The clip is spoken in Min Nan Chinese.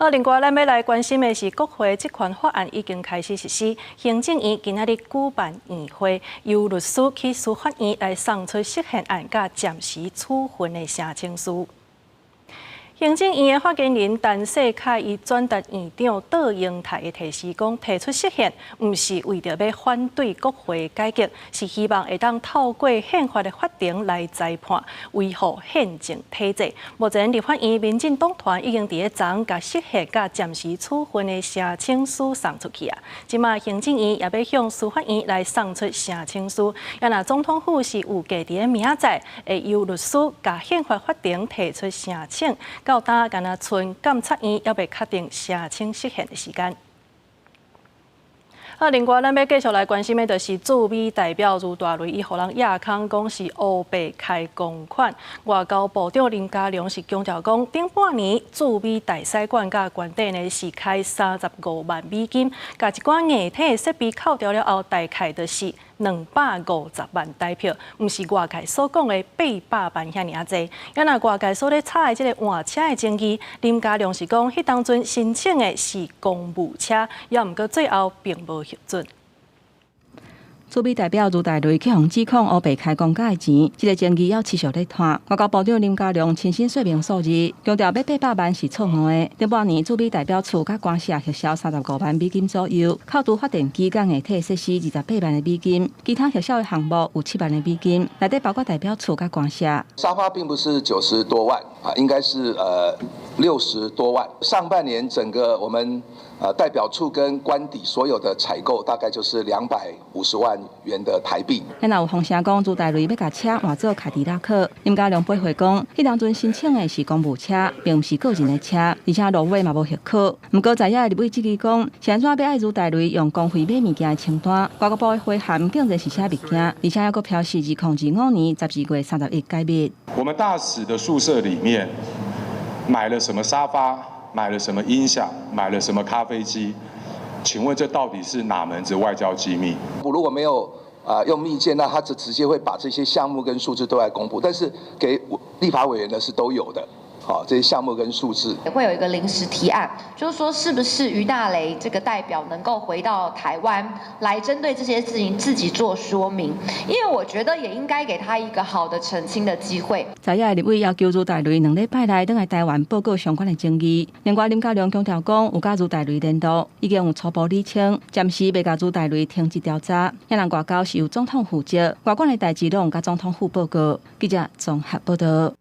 好，另外咱欲來關心的是，國會職權法案已經開始實施，行政院今仔日舉辦院會，由律師去司法院來送出釋憲案佮暫時處分的聲請書。行政院的發言人陳世凱伊轉達院長卓榮泰的提示，講提出釋憲，毋是為著欲反對國會改革，是希望會當透過憲法的法庭來裁判，維護憲政體制。目前立法院民進黨團已經佇咧昨共釋憲佮暫時處分的聲請書送出去啊。這馬行政院也欲向司法院來送出聲請書，啊若總統府是預計佇咧明仔載會由律師共憲法法庭提出聲請。到今敢若賰監察院猶未確定聲請釋憲的時間。啊，另外，咱欲繼續來關心的，就是駐美代表茹大雷，伊予人掖空講是烏白開公款。外交部長林佳龍是強調講，頂半年駐美大使館佮官邸呢是開35萬美金，共一寡硬體設備扣掉了後，大概就是250萬台票，毋是外界所講的800萬遐爾仔濟。啊若外界所咧炒的這個換車的爭議，林佳龍是講，彼當陣申請的是公務車，也毋過最後並無核准。駐美代表茹大雷去予指控烏白開公家的錢，這個爭議猶持續咧拖。外交部長林佳龍親身說明數字，強調欲800萬是錯誤的。頂半年駐美代表處佮官舍核銷35萬美金左右，扣除發電機佮硬體設施28萬的美金，其他核銷的項目有7萬的美金，內底包括代表處佮官舍。沙發並不是90多萬啊，應該是60多萬。上半年整個我們代表處跟官邸所有的採購大概就是250萬元的台幣。若有風聲講，茹大雷欲共車換做凱迪拉克，林佳龍回覆講，彼當陣申請的是公務車，並毋是個人的車，而且落尾嘛無核可。毋過在野立委質疑講，是按怎欲愛茹大雷用公費買物件的清單？外交部的回函竟然是寫物件，而且猶閣標示2025年12月31解密。我們大使的宿舍裡面買了什麼沙發？買了什麼音響？買了什麼咖啡機？請問這到底是哪門子外交機密？如果沒有啊用密件，那他就直接會把這些項目跟數字都來公布。但是給立法委員的是都有的，好，這些項目跟數字。也會有一個臨時提案，就是說是不是俞大雷這個代表能夠回到台灣來針對這些事情自己做說明？因為我覺得也應該給他一個好的澄清的機會。在野立委要求茹大雷2禮拜內轉來台灣報告相關的爭議。另外林佳龍強調講，有佮茹大雷聯絡，已經有初步釐清，暫時袂共茹大雷停職調查。遐人外交是由總統負責，外管的代誌攏共總統府報告。記者綜合報道。